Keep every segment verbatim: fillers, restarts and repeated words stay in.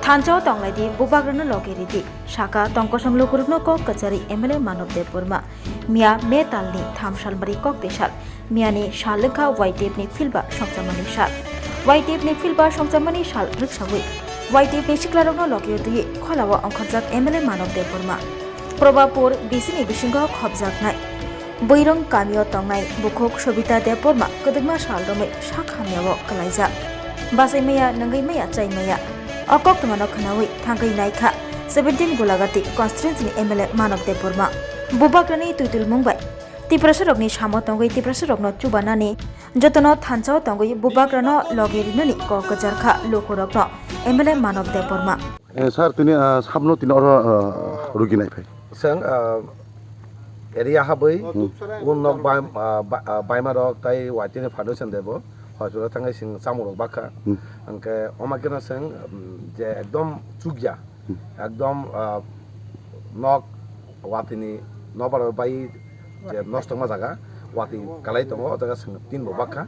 Thansa o tonglaidi, bubagrano loge ridi, saka tongkosong lukurokno kok kwcharwi M L A Manob Debbarma. Miya May talni tham salmari kok tesal. Miyani sal wngkha Y T F ni philba songchamani sal. Y T F ni philba songchamani sal rwksawi Y T F ni siklarokno loge twiwi kholao ongkhorjak M L A Manob Debbarma. Probapur B C ni bisingo khopjaknai Buirong kamio tongnai bukhuk Sobita Debbarma kwdwkma sal romwi sak hamyao kwlaijak. Bachai maya, nungwi maya, chai maya. O koktwmano khwnawi thangwi naikha seventeen Gulagati constituency ni M L A Manob Debbarma. Bubagrani twitulmung bai Tiprasarokni samo tongwi Tiprasarokno chubanani jotono thansa o tongwi bubagrano loge rinani kok kwcharkha lukurokno M L A Manob Debbarma. Eh, sir, tini, ah, sabno tini oro, ah, rugi naiphai. Seng, ah, area habwi, hmm, un nok bai-, ah, ba-, ah, baimarok tai Y T F ni foundation debo, hospital thangai sing chamurok bakha. Hmm. Hwnkhe omakeno seng, um, je ekdom chukya, hmm, ekdom, ah, nok watini nobar bai je nosto wngma jaga, wati kalai tongo, o jaga seng tin bo bakha.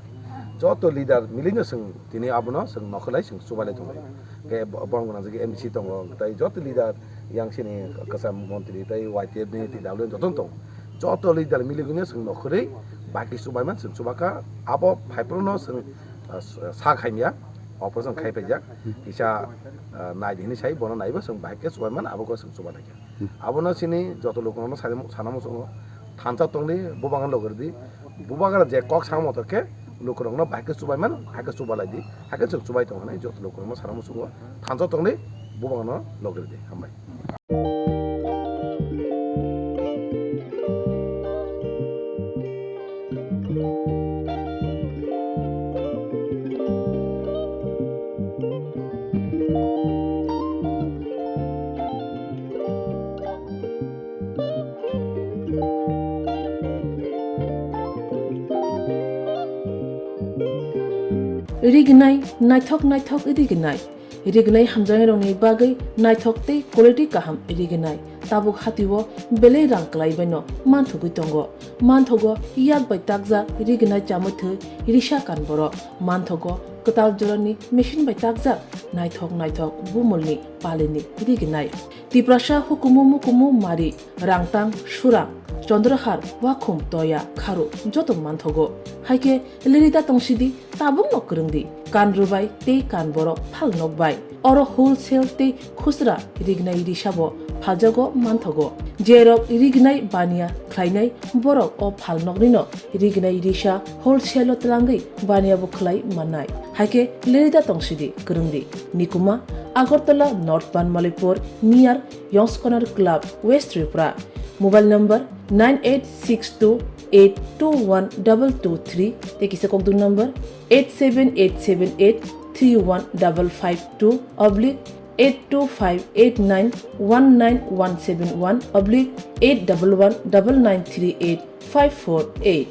Joto leader milino seng tini abono seng nokhorlai seng chubailai tonglai. Hwnkhe bo-, borok gwnang jagwi M D C tongo, tai joto leader yang sini kwcham montri tai Y T F ni T W joto tongo. Joto leader miligwino seng nokhorwi baki chubaiman seng chubakha. Abo phaiphruno seng, ah, s-, sak hamya operation khai paijak. Kisa, ah, nai di hinwi sai bono naibo seng bahai khe chubaiman abo khe seng chuba laikha. Abono sini joto lukurokno sana, sana muchungo thansa tongdi, bubagra loge rwdi. Bubagra je kok sama moto khe lukurokno bahai khe chubaimano, hai khe chuba laidi, hai khe chwng chubai tongo hinwi joto lukurokno sana muchungo thansa tongdi, bubagrano loge rwdi. Hambai. Rignai, naithok naithok rignai. Rignai hamjaknairokni bagwi naithok tei quality kaham rignai. Tabuk hatio belai rang kwlai baino manthogwi tongo. Manthogo yak bai takjak rignai chamwi thwi risa kan borok. Manthogo kwtal jorani machine bai takjak naithok naithok bumulni palini rignai. Tiprasa hukumu mukumu mari, Rangtang, Surang, Chondrahar, Wakhum, Toya, Kharu joto manthogo. Haikhe lerida tongsidi, tabukno kwrwngdi, kan rwbai tei kan borok phalnok bai. Oro wholesale tei khusra rignai risabo phaljago manthogo. Jerok rignai baniya khlainai borok o phalnoknino rignai risa wholesale-o twlangwi baniya bo khlai mannai. Haikhe lerida tongsidi, kwrwngdi. Nikuma, Agartala North Banmalipur, near Yong's Corner Club, West Tripura. Mobile number nine eight six two eight two one double two three tei kisa kokdwng number eight seven eight seven eight three one double five two oblique eight two five eight nine one nine one seven one oblique eight double one double nine three eight five four eight.